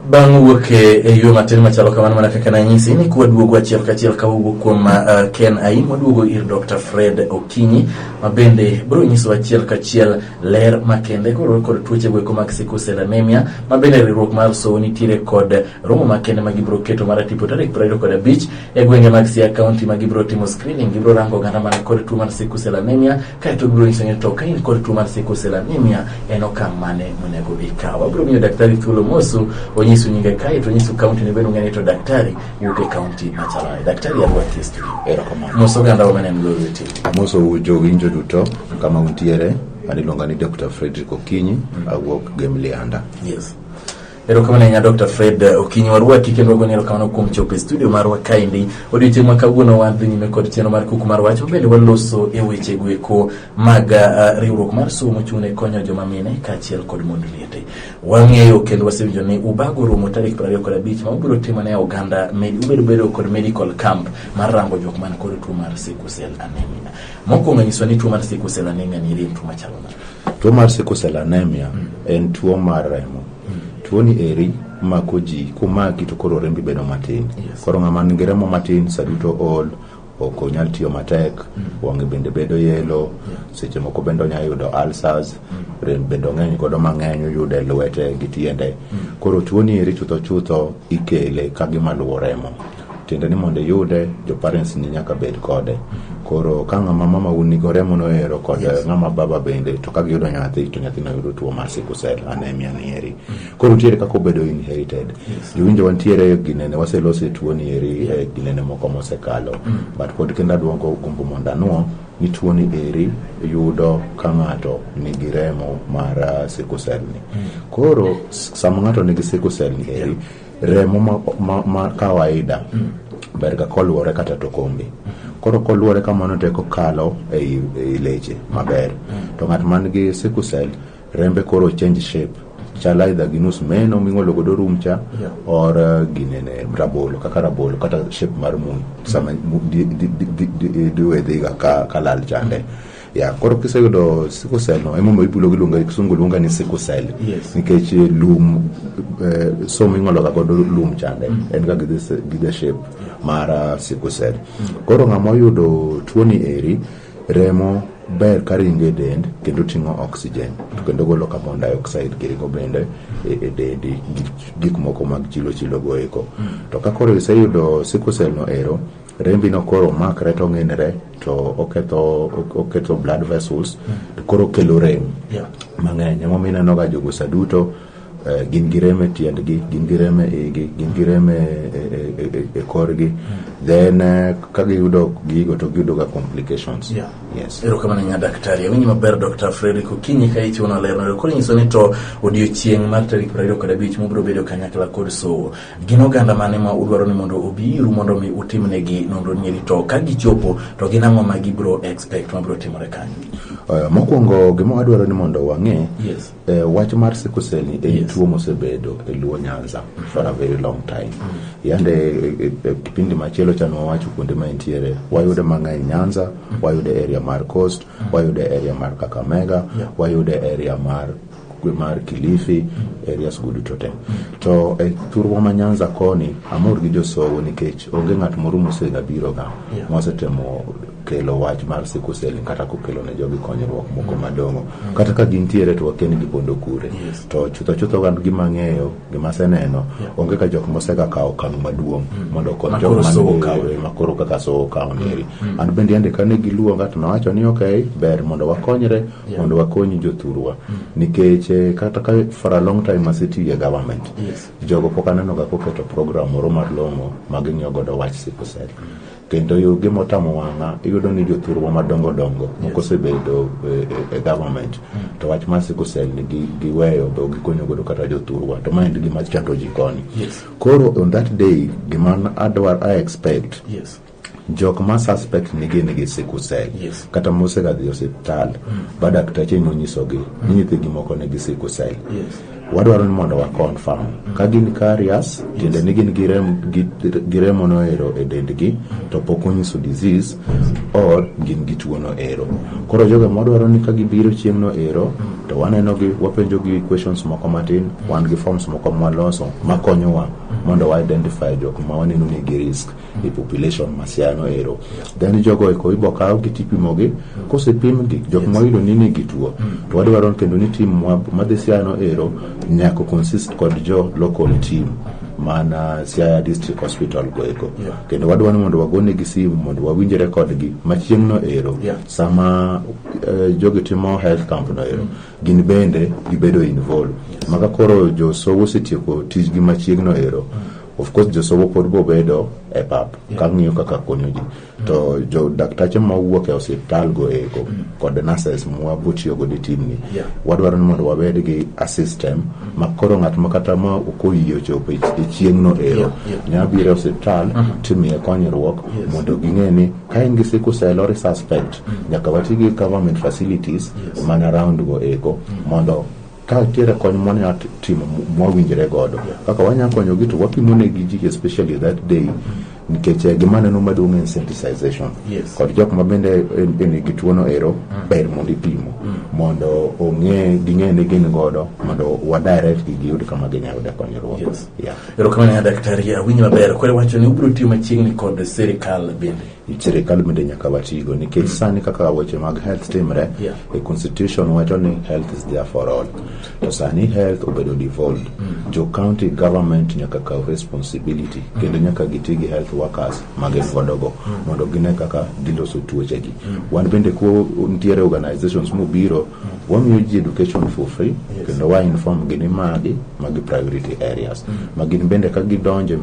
Bang' wuok e yo matin machalo kamano, mana kaka nanyisi ni kwaduogo achiel kachiel ka wawuok kuom Ken Aim, waduogo ir Dr. Fred Okinyi, ma bende biro nyiso achiel kachiel ler makende kaluwore kod tuoche goeko mag sickle cell anemia, ma bende riwruok mar SOWO nitiere kod romo makende ma gibiro keto mar tipo tarik 25 e gwenge mag Siaya County, ma gibiro timo screening. Gibiro rango oganda man kod tuo mar sickle cell anemia, kaeto gibiro nyiso ni to ka in kod tuo mar sickle cell anemia, en okang' mane monego ikaw. Wabiro miyo daktari thuolo mosu onyisu nyinge, kaeto onyisu county ne bende ung'e ni to daktari wuok e county machalo nade. Daktari, arwaki e studio. Erokamano. Mos oganda wa maneno Lolwe TV. Amoso jowinjo duto kama untiere. An iluonga ni Dr. Frederick Okinyi, awuok Gem Lianda. Yes. Erokamano ahinya, Dr. Fred Okinyi, warwaki kendo wagoni erokamano kuom chopo e studio marwa kaendi. Odiochieng' ma kawuono wadhi nyime kod chenro mar Kuku mar Wach, mabende waloso e weche goeko mag riwruok mar somo mochung' ne konyo joma mine kaachiel kod mond liete. Wang'eyo kendo wasewinjo ni ubago romo tarik 25 ma ubiro timo ne oganda, ubedo bedo kod medical camp mar rango jok man kod tuo mar sickle cell anemia. Mokwongo nyiswa ni tuo mar sickle cell anemia ni en tuo machalo nade? Tuo mar sickle cell anemia en tuo mar remo. Tuo ni eri mako ji, komaki to koro rembi bedo matin. Koro ng'ama nigi remo matin sa duto ol, ok onyal tiyo matek, wang'e bende bedo yelo, seche moko bende onyalo yudo ulcers, rem bende ong'eny godo mang'eny, oyude e lwete gi tiende. Koro tuo ni eri chutho chutho ikele ka gima luwo remo. Tiende ni mondo iyude, jo parents ni nyaka bed kode. Koro ka ng'ama mama u nigo remo no ero kod ng'ama baba bende, to ka giyudo nyathi to nyathino yudo tuo mar sickle cell anemia ni eri. Koro nitiere kaka obedo inherited. Jowinjo wantiere ginene waselose tuo ni eri e ginene moko mosekalo. But pod kendo aduogo gombo mondo anuo ni tuo ni eri yudo ka ng'ato nigi remo mar sickle cell ni. Koro sama ng'ato nigi sickle cell ni eri, remo ma kawaida ber ga koluore kata to kombe. Koro koluore kamano to eko kalo ei leche maber. To ng'at man gi sickle cell, rembe koro change shape, chal either gi nus meno ming'olo godo rum cha or ginene rabolo, kaka rabolo kata shape mar mui sama dwe dhiga ka lal chande ya. Koro kiseyudo sickle cell no, emomiyo ibulo giluonga, kisungu luonga ni sickle cell nikech lum so ming'olo ga godo lum chande en ga gi the shape mar sickle cell. Koro ng'ama oyudo tuoni eri, remo ber ka ringo e dend kendo ting'o oxygen to kendo golo carbon dioxide giringo bende e dendi gi gik moko mag chilo chilo go eko. To ka koro iseyudo sickle cell no ero, rembi no koro makre to ng'inre to oketho blood vessels to koro kelo rem mang'eny. Emomiyo ineno ga jogo sa duto gin gi rem e tiendgi, gin gi rem e igi, gin gi rem e korgi. Then ka giyudo gigo to giyudo ga complications. Yes. Erokamano ahinya, daktari. Awinji maber, Dr. Frederick Okinyi, ka ichiwono lerno. Koro inyiso ni to odiochieng' mar tarik 25 mubiro bedo kanyakla kod SOWO. Gin oganda mane ma udwaro ni mondo obi iru mondo mi utimnegi nonro nieri, to ka gichopo to gin ang'o ma gibiro expect mabiro timore kanyo? Mokwongo gima wadwaro ni mondo wang'e wach mar sickle cell ni en tuo mosebedo e Luo Nyanza for a very long time. Yande e kipindi machielo cha nwawacho kuonde ma entiere. Wayude mang'eny Nyanza, wayude area mar Coast, wayude area mar Kakamega, wayude area mar Kilifi, areas go duto te. To e thurwa ma Nyanza koni, amor gi josowo nikech onge ng'at moro mosega biro ga mosetemo kelo wach mar sickle cell kata kokelo ne jogi konyruok moko malong'o. Kata ka gintiere to wakia ni gipondo kure. To chutho chutho an gima ang'eyo, gima aseneno, onge ka jok mosega kawo okang' maduong' mondo okony jok Makoro man Sowo gi kawo. Makoro kaka Sowo kawo ni eri. An bende yande kane giluonga to nawacho ni okay, ber mondo wakonyre, mondo wakony jothurwa. Nikech kata ka for a long time asetiyo e government, jogo pok aneno ga koketo program moro mar long'o ma ging'iyo godo wach sickle cell. Kendo yo gima otamo wang'a, iyudo ni jothurwa madongo dongo moko osebedo e government to wach mar sickle cell ni giweyo be ok gikonyo godo kata jothurwa, to ma en gima chando ji koni. Koro on that day gima adwar, I expect jok ma suspect ni gin gi sickle cell kata mosega dhi osiptal ba daktache nonyisogi ni nyithigi moko nigi sickle cell. Wadwaro ni mondo wa confirm ka gin carriers, tiende ni gin gi gi remo no ero e dendgi to pok onyiso disease or gin gi tuo no ero. Koro jogo mwadwaro ni ka gibiro chieng' no ero to waneno gi, wapenjo gi questions moko matin, wan gi forms moko mwaloso makonyowa mondo wa identify jok ma waneno ni gi risk e population ma Siaya no ero. Then jogo eko ibo kaw gi tipimo gi, kosepim gi jok ma oyudo ni nigi tuo, to wadwaro kendo ni team madhi Siaya no ero nyaka consist kod jo local team mana Siaya District Hospital go eko. Kendo wadwaro ni mondo wagonegi simu mondo wawinjre kodgi ma chieng' no ero sama jogi timo health camp no ero, gin bende gibedo involved. Maka koro josowo osetieko tijgi machiegno ero, of course josowo pod bobedo e pap ka ng'iyo kaka konyo ji, to jo daktache mawuok e osiptal go eko kod nurses mwabotiyo godo e team ni, wadwaro ni mondo wabed gi a system ma koro ng'at ma kata ma ok oyie ochopo e chieng' no ero nya biro e osiptal timiye konyruok mondo ging'e ni ka in gi sickle cell or suspect, nyaka wati gi government facilities man around go eko mondo ka nitiere kony mwanya timo mwawinjre godo kaka wanya konyogi to wapimo negi ji, especially that day, nikech gima aneno maduong' en sensitization kod jok ma bende en nigi tuono ero, ber mondo ipimo mondo ong'e ging'e ni gin godo mondo wa direct gi giyud kama ginyalo yude konyruok. Erokamano ahinya, daktari. Awinjo maber. Koro iwacho ni ubiro tiyo machiegni kod sirikal bende. Sirikal bende nyaka watigo nikech sani kaka weche mag health timre, e constitution wacho ni health is there for all, to sani health obedo devolved. Jo county government nyaka kaw responsibility kendo nyaka giti gi health workers ma gin godo go mondo gine kaka giloso tuoche gi. Wan bende ko nitiere organizations mobiro, wamiyo ji education for free kendo wa inform gi ni magi priority areas ma gin bende ka gidonjo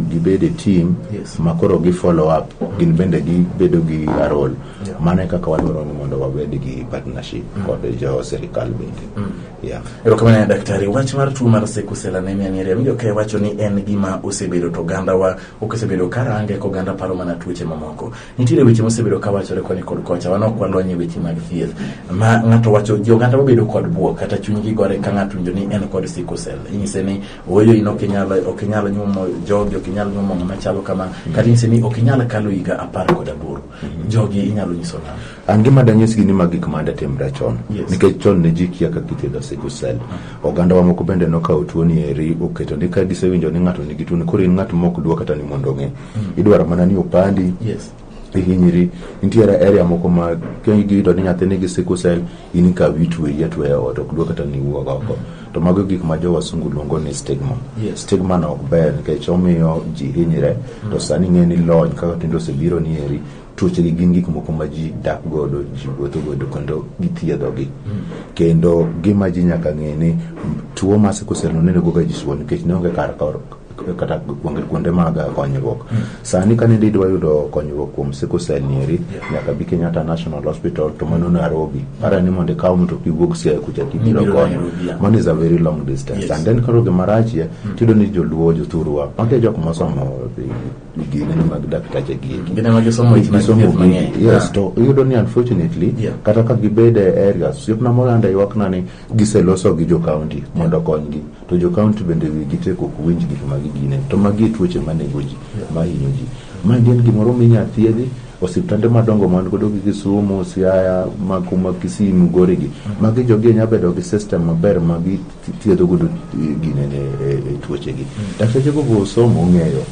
gibed e team ma koro gi follow up, gin bende gibedo gi a role. Mano e kaka wadwaro ni mondo wabed gi partnership kod jo sirikal bende, yeah. Erokamano ahinya, daktari. Wach mar tuo mar sickle cell anemia ni awinjo ka iwacho ni en gima osebedo to ogandawa ok osebedo ka range, ka oganda paro mana tuoche mamoko. Nitiere weche mosebedo ka wachore koni kod kocha, wan ok walony e weche mag thieth. Ma ng'ato wacho ji oganda wabedo kod buok kata chunygi gore ka ng'ato winjo ni en kod sickle cell. Inyise ni ooyo, in ok inyal nyuomo jogi, ok inyal nyuomo ng'ama chalo kama, kata inyise ni ok inyal kalo higa 18. Jogi inyalo nyiso nang'o? An gima danyisgi ni magi gik mane timre chon nikech chon ne ji kia kaka ithiedho sickle cell. Ogandawa moko bende nokawo tuoni eri oketo ni ka gisewinjo ni ng'ato nigi tuoni, koro in ng'at mok dwa kata ni mondo ong'e, idwaro mana ni opandi ihinyri. Nitiere area moko ma giyudo ni nyathi nigi sickle cell, in ikawi itweyi atweya e ot, ok dwa kata ni iwuog oko. To mago gik ma jo wasungu luongo ni stigma. Stigma no ok ber nikech omiyo ji hinyre. To sani ing'e ni lony kaka tinde osebiro ni eri, tuoche gi gin gik moko ma ji dak godo, ji wuotho godo kendo githiedhogi. Kendo gima ji nyaka ng'e ni tuo mar sickle cell no ne nego ga ji suo nikech ne onge kar kata kuonde mag konyruok. Sani ka nende idwa yudo konyruok kuom sickle cell ni eri, nyaka bi Kenyatta National Hospital, to mano Nairobi. Para ni mondo ikaw mtoka iwuog Siaya kucha tibiro Ibiro konyo. Nairobi, yeah. Mano is a very long distance. And then koro gima rachie, tiyudo ni joluo, jothurwa, magi e jok mosomo ginene mag daktache gi eki. Gin ema gisomo weche mag Gisomo thieth gigi. mang'eny. Yes, to iyudo ni unfortunately kata ka gibedo e areas, osiepna moro ande ywakna ni giseloso gi jo county mondo okonygi, to jo county bende wigi tek, ok winj gik ma gigine, to magi e tuoche manego ji, mahinyo ji. Maendi en gimoro minya thiedhi osiptande madongo man godo gi Kisumu, Siaya, ma kuma Kisii, Migori gi. Magi jogi nya bedo gi system maber ma githiedho godo ginene e tuoche gi. Dakteche go bo osomo ong'eyo.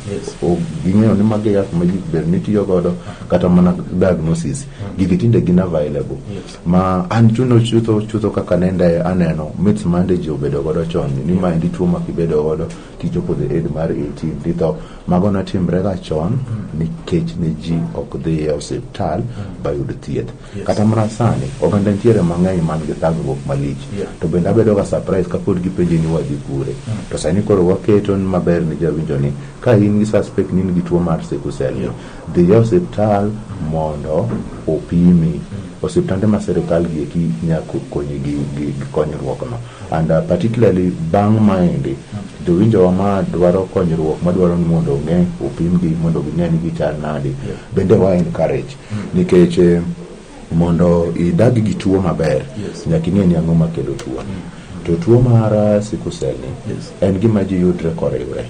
Ging'eyo ni magi yath ma ji ber ni tiyo godo, kata mana diagnosis. Gigi tinde gin available. Ma an chuno chutho chutho kaka nende aneno myths mande ji obedo godo chon ni maendi tuo ma kibedo godo kichopo the age mar 18 titho. Mago notimre ga chon nikech ne ji ok dhi e osiptal bayud thieth. Kata mana sani oganda nitiere mang'eny man gi thagruok malich. To bende abedo ga surprise kapod gipenji ni wadhi kure. To sani koro waketo ni maber ni jawinjo ni ka in gi suspect ni in gi tuo mar sickle cell ni, dhi e osiptal mondo opimi. Osiptande ma sirikal gi eki nya konyi gi konyruok no. And particularly bang' maendi, jowinjowa ma dwaro konyruok, madwaro ni mondo ong'e, opimgi mondo ging'e ni gichal nade. Bende wa encourage nikech mondo idag gi tuo maber, nyaka ing'e ni ang'o makelo tuo ni. To tuo mar sickle cell ni Yes. en gima ji yudre koriwre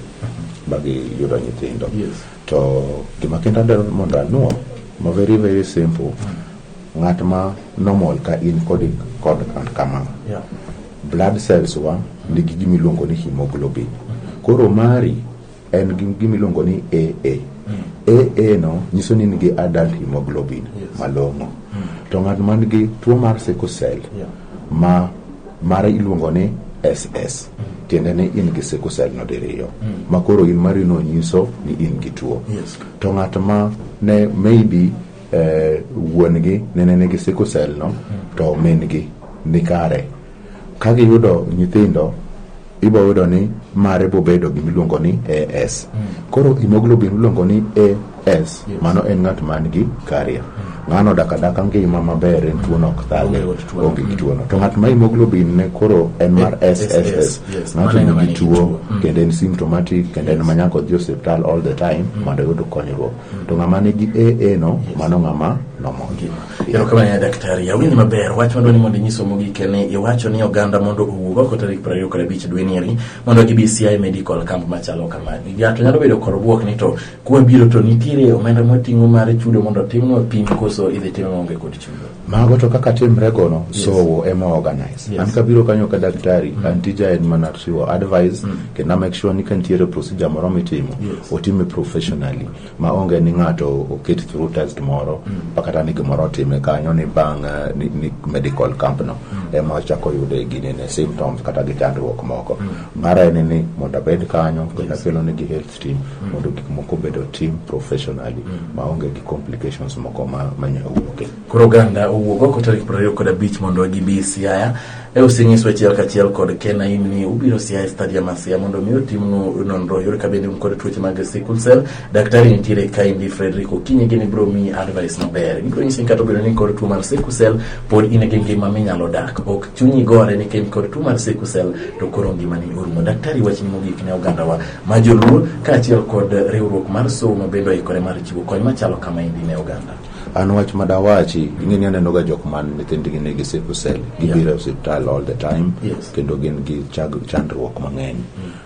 ma giyudo nyithindo. Yes. To gima kendo adwaro mondo anuo ma very very simple ng'at ma normal ka in kod kod kama Yeah. blood cells wa nigi gima iluongo ni hemoglobin. Koro mari en gi gima iluongo ni AA. AA no nyiso ni in gi adult hemoglobin Yes. malong'o. To ng'at man gi tuo mar sickle cell Yeah. ma mare iluongo ni SS tiende ni in gi sickle cell no diriyo ma koro in mari no nyiso ni in gi tuo. Yes. To ng'at ma ne maybe wuon gi nene nigi sickle cell no to min gi ni kare ka giyudo nyithindo ibo yudo ni mare bobedo gimiluongo ni AS. Koro hemoglobin iluongo ni AS, Yes. mano en ng'at man gi carrier. Ng'ano odak adaka ngima maber en tuono ok thage, Onge kod tuono. onge gi tuono. To ng'at ma hemoglobin ne koro en mar SSS, yes. ng'ato Mano en ng'ama nigi nigi tuo tuo. kendo en symptomatic kendo en ma nyaka odhi osiptal all the time mondo oyud konyruok. To ng'ama nigi AA no, mano ng'ama normal. Erokamano ahinya daktari. Awinji maber. Wach madwa ni mondo inyiswa mogik en ni iwacho ni oganda mondo owuog oko tarik 25 dwe ni eri mondo gibi Siaya Medical Camp machalo kama. Ng'ato nyalo bedo kod bwok ni to kwabiro to nitiere omenda mwating'o mar chudo mondo otimnwa pim koso idhi time maonge kod chudo. Mago to kaka timre gono, Sowo ema organize. Yes. An kabiro kanyo ka daktari, an tija en mana chiwo advice, kendo make sure ni ka nitiere procedure moro mitimo, Yes. otime professionally. Ma onge ni ng'ato oket through test moro, pa kata ni gimoro otime kanyo ni bang' ni medical camp no, ema ochako yude ginene symptoms kata gi chandruok moko. Mara en ni mondo abed kanyo, kendo akelo negi health team, mondo gik moko obed otim professionally, maonge gi complications moko ma manyalo wuoke. Koro oganda owuog oko tarik 25 mondo gibi Siaya. E osenyiswa achiel kachiel kod Ken Aim ni ubiro Siaya Stadium ma Siaya mondo mi otimnu nonro yud ka bende un kod tuoche mag sickle cell. Daktari nitiere kaendi Frederick Okinyi gini biro miyi advice maber. Gibiro nyisi ni kata obedo ni in kod tuo mar sickle cell pod in gi ngima minyalo dak. Ok chunyi gore ni ka in kod tuo mar sickle cell to koro ngimani orumo. Daktari wachni mogik ne ogandawa ma joluo kaachiel kod riwruok mar somo ma bende oikore mar chiwo kony machalo kama endi ne oganda. An wach madawachi, ing'e ni aneno ga jok man nyithindgi nigi sickle cell, gibiro e osiptal all the time, Yes. kendo gin gi chandruok mang'eny.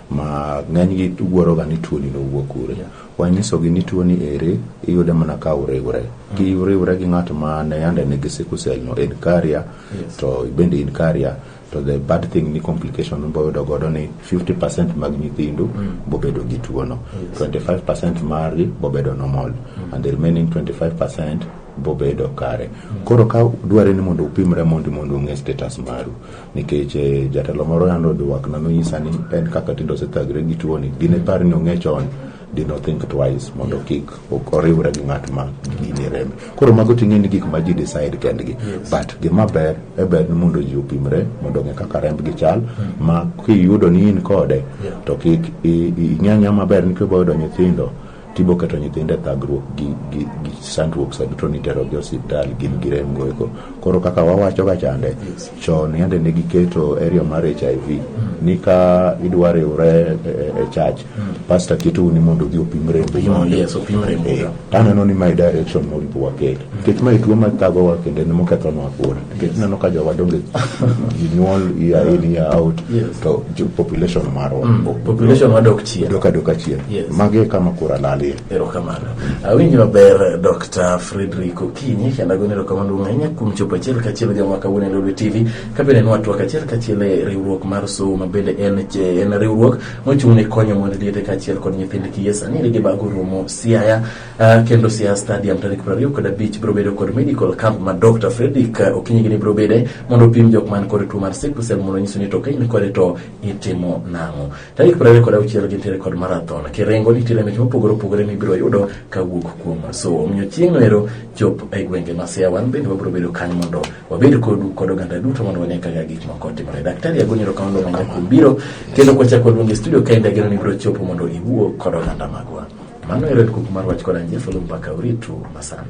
Ma ng'enygi wuoro ga ni tuoni nowuok kure. Wanyisogi ni tuoni ere iyude mana ka uriwre. Kiriwre gi ng'at ma ne yande nigi sickle cell no en carrier, Yes. to bende in carrier, to the bad thing ni complication miboyudo godo ni 50% mag nyithindu bobedo gi tuono, 25% margi bobedo normal, and the remaining 25% bobedo kare. Koro ka dware ni mondo upimre mondi mondo ung'e status maru, nikech jatelo moro yande odwakna nonyisa ni en kaka tinde osethagre gi tuoni, dine par ni ong'e chon dino think twice mondo kik oriwre gi ng'at ma gini rembe. Koro mago ting'e ni gik ma ji decide kendgi. But gima ber e ber ni mondo ji opimre mondo ong'e kaka rembgi chal ma kiyudo ni in kode to kik ing'e ang'eya maber ni kibo yudo nyithindo tibo keto nyithindo e thagruok gi sandruok sa duto niterogi e osiptal gin gi rem go eko. Koro kaka wawacho ga chande, chon yande ne giketo area mar HIV ni ka idwa riwre e church, pastor ketou ni mondo odhi opim rembu mondo. Yes, opim rembu. To aneno ni mae direction moripo waket. Nikech mae tuo mathagowa kendo en mokethonwa kura. Nikech ineno ka jowa donge ji nyuol year in year out to population marwa Population wadok chien. dok adoka chien. Yes. Magi e kama kura lalie. Erokamano. Awinji maber Dr. Frederick Okinyi kendo agoni erokamano duong' ahinya kuom chopo achiel kachiel odhiambo ma kawuono e Lolwe TV ka bende nwatwak achiel kachiel e riwruok mar somo ma bende en riwruok mochung' ne konyo mond liete kaachiel kod nyithind kiye. Sani eri gibago romo Siaya kendo Siaya Stadium tarik 25 biro bedo kod medical camp ma Dr. Frederick Okinyi gini biro bede mondo opim jok man kod tuo mar sickle cell mondo nyiso ni to ka in kode to itimo nang'o. Tarik 26 gintiere kod marathon. Kiringo nitiere mich mopogore opogore mibiro yudo kawuok kuom somo. Omiyo chieng' ero chop e gwenge ma Siaya wan bende wabiro bedo kanyo mondo wabed kodu kod oganda duto mondo wane kaka gik moko timore. Daktari agoni erokamano ahinya kuom biro kendo kwachako waluongi e studio kaendi ageno ni ibiro chopo mondo iwuo kod oganda magwa. Mano ero en kuku mar wach kod an Jeff Oloo mpaka uritu masani.